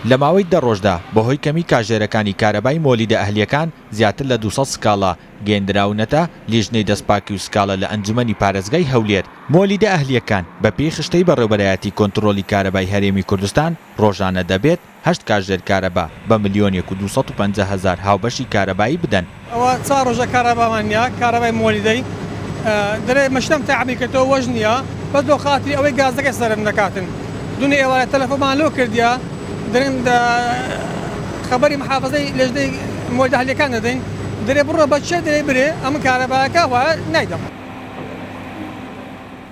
لە ماوەی دە ڕۆژدا بەهۆی کەمی کاژێرەکانی کارەبای مۆلیدە ئەهلییەکان زیاتر لە 200 سکاڵا گەیەندراونەتە لیژنەی دەستپاکی و سکاڵا لە ئەنجومەنی پارێزگای هەولێر. مۆلیدە ئەهلییەکان بەپێی خشتەی بەڕێوبەرایەتی کۆنتڕۆڵی کارەبای هەرێمی کوردستان ڕۆژانە دەبێت هەشت کاژێر کارەبا بە ملیۆنێک و 250 هەزار هاوبەشی کارەبایی بدەن. ئەوە چوار ڕۆژە کارەبامان نیە کارەبای مۆلیدەی دەرێ مەشینەم تەعبی کردەوە وەش نیە بەس لۆ خاتری ئەوەی گازەکەی سەرم نەکاتن دونێ ئێوارە تەلەفۆمان لۆ کردیە دەرێن خەبەری محافەزەی لێژنەی مۆلیدە ئەهلیەکان دەدەین دەرێ بڕۆ بە چێ دەرێ برێ ئەمن کارەباکە وایە نایدەم.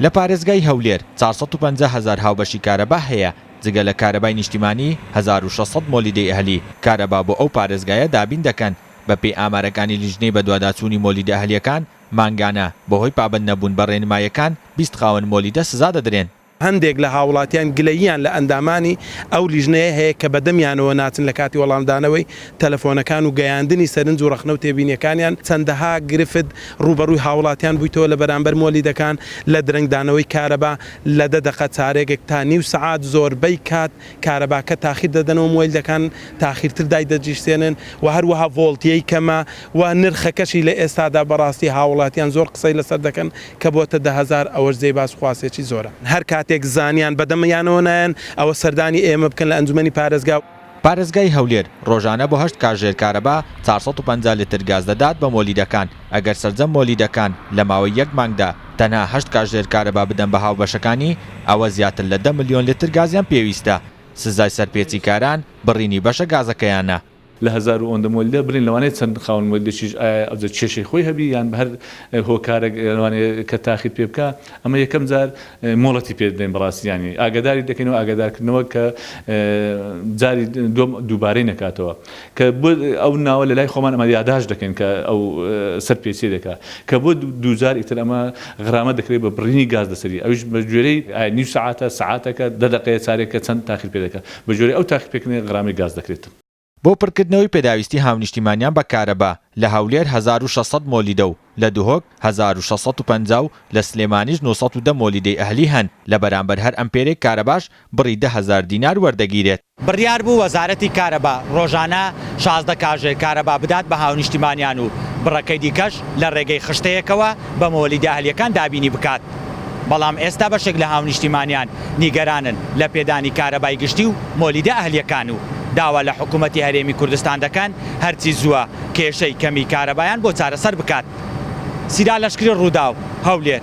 لە پارێزگای هەولێر 450 هەزار هاوبەشی کارەبا هەیە، جگە لە کارەبای نیشتیمانی، 1600 مۆلیدەی ئەهلی کارەبا بۆ ئەو پارێزگایە دابین دەکەن. بەپێی ئامارەکانی لیژنەی بەدواداچوونی مۆلیدە ئەهلییەکان، مانگانە بەهۆی پابەندنەبوون بە رێنماییەکان 20 خاوەن مۆلیدە سزا دەدرێن. هەندێک لە هاوڵاتیان گلەییان لە ئەندامانی ئەو لیژنەیە هەیە کە بەدەمیانەوە ناچن لە کاتی وەڵامدانەوەی تەلەفۆنەکان و گەیاندنی سەرنج و ڕەخنە و تێبینیەکانیان، چەندەها گرفت ڕووبەڕووی هاوڵاتیان بوویتەوە لە بەرامبەر مۆلیدەکان لە درەنگدانەوەی کارەبا لە دە دەقە چارێگێک تا نیو سەعات زۆربەی کات کارەباکە تاخیر دەدەنەوە مۆیلدەکان تاخیرتر دایدەگیرسێنن و هەروەها ڤۆڵتیەی کەمە و نرخەکەشی لە ئێستادا بەڕاستی هاوڵاتیان زۆر قسەی لەسەر دەکەن کە بۆتە 10,000 ئەوەش جێی باس و خواسێکی زۆرە. هەر کاتێک زانیان بەدەمیانەوە نایەن ئەوە سەردانی ئێمە بکەن لە ئەنجومەنی پارێزگا. پارێزگای هەولێر ڕۆژانە بۆ هەشت کاژێر کارەبا 450 لتر گاز دەدات بە مۆلیدەکان، ئەگەر سەرجەم مۆلیدەکان لە ماوەی یەک مانگدا تەنها هەشت کاژێر کارەبا بدەن بە هاوبەشەکانی، ئەوە زیاتر لە دە ملیۆن لتر گازیان پێویستە. سزای سەرپێچیکاران بڕینی بەشە گازەکەیانە. لە هەزار و ئەوەندە مۆلیدە برین لەوانەیە چەند خاوەن مۆلیدەکیش ئایا ئەوجە کێشەی خۆی هەبی یان بە هەر هۆکارێک لەوانەیە کە تاخیر پێ بکا ئەمە یەکەم جار مۆڵەتی پێ دەدەین بەڕاستی یانی ئاگاداری دەکەینەوە ئاگادارکردنەوە کە جاری دووەم دووبارەی نەکاتەوە کە بۆ ئەو ناوە لە لای خۆمان ئەمە یاداشت دەکەین کە ئەو سەرپێچیە دەکا کە بۆ دووجار ئیتر ئەمە غرامە دەکرێت بە بڕینی گاز لەسەری ئەویش بە گوێرەی ئایا نیو سەعاتە سەعاتەکە دە دەقەیە چارێکە چەند تاخیر پێ دەکا بە گوێرەی ئەو تاخیر پێکردنە غرامەی گاز دەکرێت. بۆ پڕکردنەوەی پێداویستی هاونیشتیمانیان بە کارەبا، لە هەولێر 1600 مۆلیدە و لە دهۆک 1650 و لە سلێمانیش 910 مۆلیدەی ئەهلی هەن، لە بەرامبەر هەر ئەمپێرێک کارەباش بڕی 10,000 دینار وەردەگیرێت. بڕیار بوو وەزارەتی کارەبا ڕۆژانە 16 کاژێر کارەبا بدات بە هاونیشتیمانیان و بڕەکەی دیکەش لە ڕێگەی خشتەیەکەوە بە مۆلیدە ئەهلییەکان دابینی بکات، بەڵام ئێستا بەشێک لە هاونیشتیمانیان نیگەرانن لە پێدانی کارەبای گشتی و مۆلیدە ئەهلییەکان و داوا لە حکومەتی هەرێمی کوردستان دەکەن هەرچی زووە کێشەی کەمی کارەبایان بۆ چارەسەر بکات. سیرا لەشکری، رووداو، هەولێر.